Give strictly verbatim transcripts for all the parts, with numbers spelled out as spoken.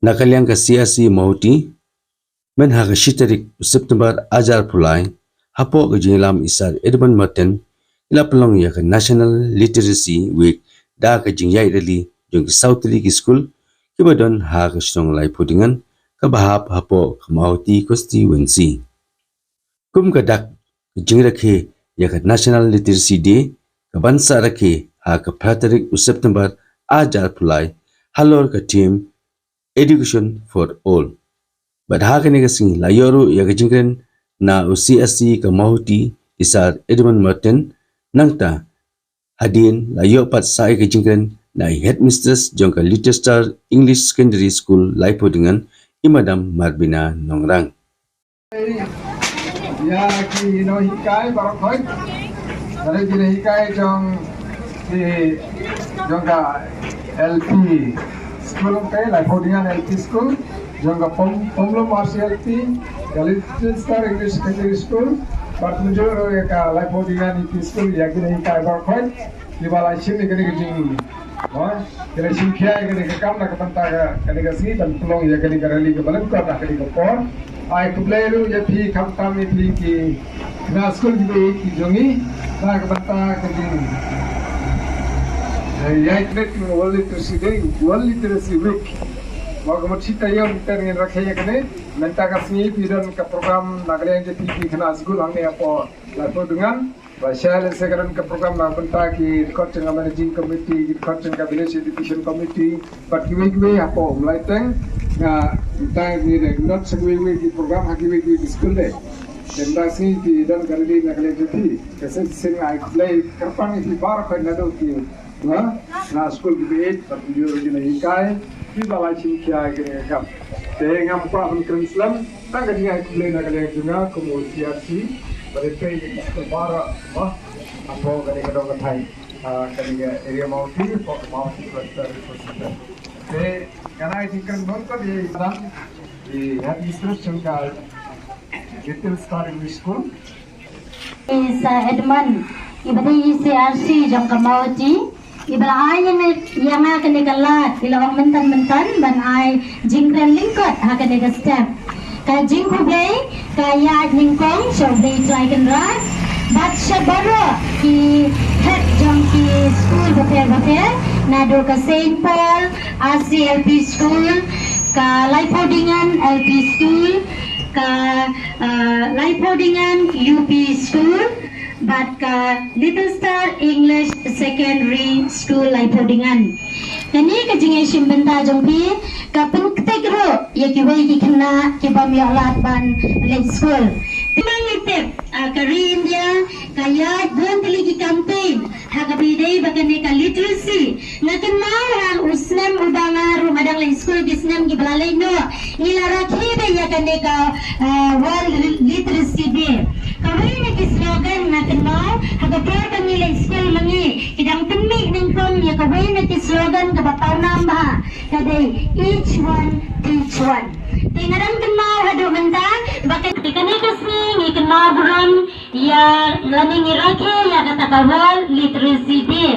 Na ka liang ka C R C Mawhati, myn ha ka shi tarik u September ar hajar arphew lai, hapoh ka jingïalam i Sir Edmund Martin, i la pynlong ïa ka National Literacy Week da ka jingïaid rally jong ki saw tylli ki skul kiba don ha ka shnong Laiphew Dingan, kaba hap hapoh ka Mawhati constituency. Kum ka dak ka jingrakhe ïa ka National Literacy Day, ka ban sa rakhe ha ka phra tarik u September ar hajar arphew lai, halor ka theme Education for All. Bad ha kane ka sngi la ïoh ruh ïa ka jingkren na u C R C ka Mawhati, i Sir Edmund Martin, nangta hadien la ïoh pat sa ïa ka jingkren na i Headmistress jong ka Little Star English Secondary School Laiphew Dingan, i Madam Marbina Nongrang. Ïa ki nonghikai baroh khoit. Ïa ki nonghikai jong ki, jong ka L P school te, Laiphew Dingan L P school, jong ka Pom-, Pomlum R C L P, ka Little Star English Secondary School, bad mynjur ïa ka Laiphew Dingan U P school, ïa ki nonghikai baroh khoit. Kiba la shim ïa kane ka jing, mo, ki la shim khia ïa kane ka kam na ka bynta ka, kane ka sngi, ban pynlong ïa kane ka rally kaba lyngkot ha kane ka por. Ai khublei ruh ïa phi, khamtam ïa phi ki khynnah skul kiba ïeit ki jong ngi na ka bynta ka jing, eh, ïaid leit World Literacy Day, World Literacy Week. Mo, ka mut shi taïew mynta ngin rakhe ïa kane. Mynta ka sngi phi don ka program na ka liang jong phi ki khynnah skul hangne hapoh Laiphew Dingan. Ba shai lehse ka don ka program na bynta ki dkhot jong ka managing committee, ki dkhot jong ka village education committee, bad kiwei kiwei hapoh Umlaiteng. Nga bynta ngi dei not sa kiwei kiwei ki program ha kiwei kiwei ki skul de. Te mynta sngi ki don ka rally na ka liang jong phi. Ka shisien nga ai khublei kyrpang ïa phi baroh khoit naduh ki Nga, nga skul kiba ïeit, bad ki nonghikai, kiba la shim khia ïa kane ka kam. Te ngam kwah ban kren slem, tang ka jingai khublei na ka liang jong nga, kum u C R C, bad ïa phi ki skul baroh, mo, hapoh kane ka dong ka thaiñ, ah, kane ka area Mawhati, hapoh ka Mawhati Cluster Resource Center. Te, ngan ai jingkren bun ka di dan, di headmistress jong ka Little Star English School. I Sir Edmund, iba dei i C R C jong ka Mawhati, iba la ai ïa nga, ïa nga kane ka lad, i la ong mynta mynta ban ai jingkren lyngkot ha kane ka step. Ka jingkhublei ka ïaid nyngkong sha U Blei Trai Kynrad, bad sha baroh ki head jong ki skul bapher bapher, naduh ka Saint Paul R C L P School, ka Laiphew Dingan L P School, ka, ah, Laiphew Dingan U P School, bad ka Little Star English Secondary School Laiphew Dingan. Kane ka jingïashim bynta jong phi ka pynktek ruh ïa kiwei ki khynnah ki bym ïoh lad ban leit skul. Te ma ngi tip, ah, ka ri India ka ïaid bun tylli ki campaign ha kaba ïadei bad kane ka literacy. Nga kynmaw ha u snem uba nga ruh nga dang leit skul, ki snem kiba la leit noh, ngi la rakhe beit ïa kane ka, ah, World Literacy Day. Kawei na ki slogan nga kynmaw, ha ka por ba ngi leit skul ma ngi, ki dang pynmih nyngkong ïa kawei na ki slogan kaba pawnam bha, ka dei each one teach one. Te nga dang kynmaw haduh mynta ba ka, te kane ka sngi ngi kynmaw burom ïa, lane ngi rakhe ïa kata ka World Literacy Day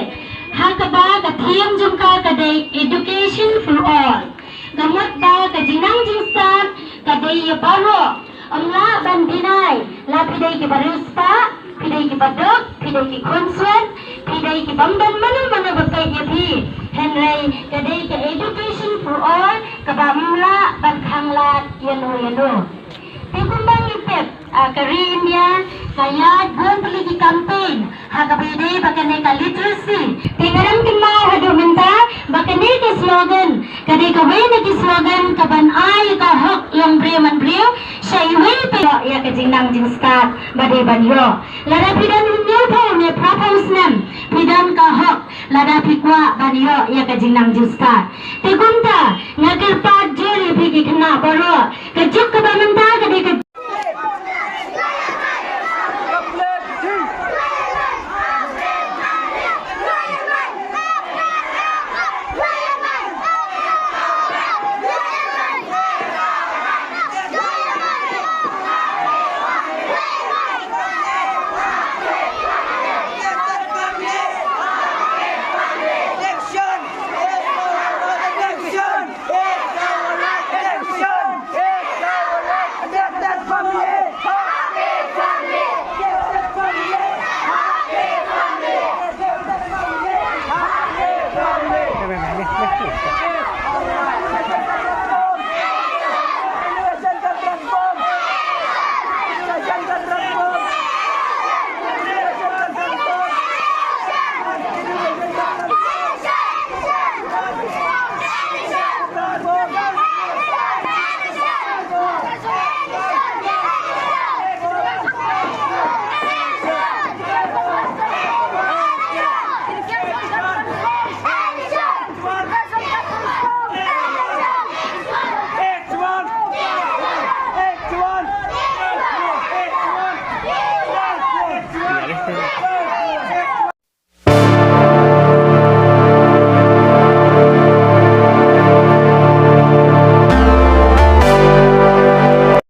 ha kaba ka theme jong ka ka dei Education for All. Ka mut ba ka jingnang jingstad ka dei ïa baroh. Ym lah ban deny, la phi dei kiba riewspah, phi dei kiba duk, phi dei ki khunswet, phi dei ki bym don mano mano ba peit ïa phi. Hynrei ka dei ka Education for All kaba ym lah ban khanglad ïano ïano. Te kumba ngi tip, ah, ka ri India ka ïaid bun tylli ki campaign ha kaba ïadei bad kane ka literacy. Te nga dang kynmaw haduh mynta ba kane ka slogan ka dei kawei na ki slogan kaban ai ka hok long briew man briew sha iwei pa ïa ka jingnang jingstad ba dei ban ïoh. Lada phi don hynñiewphew ne phraphew snem, phi don ka hok lada phi kwah ban ïoh ïa ka jingnang jingstad. Te kumta nga kyrpad jur ïa phi ki khynnah baroh, ka juk kaba mynta ka dei ka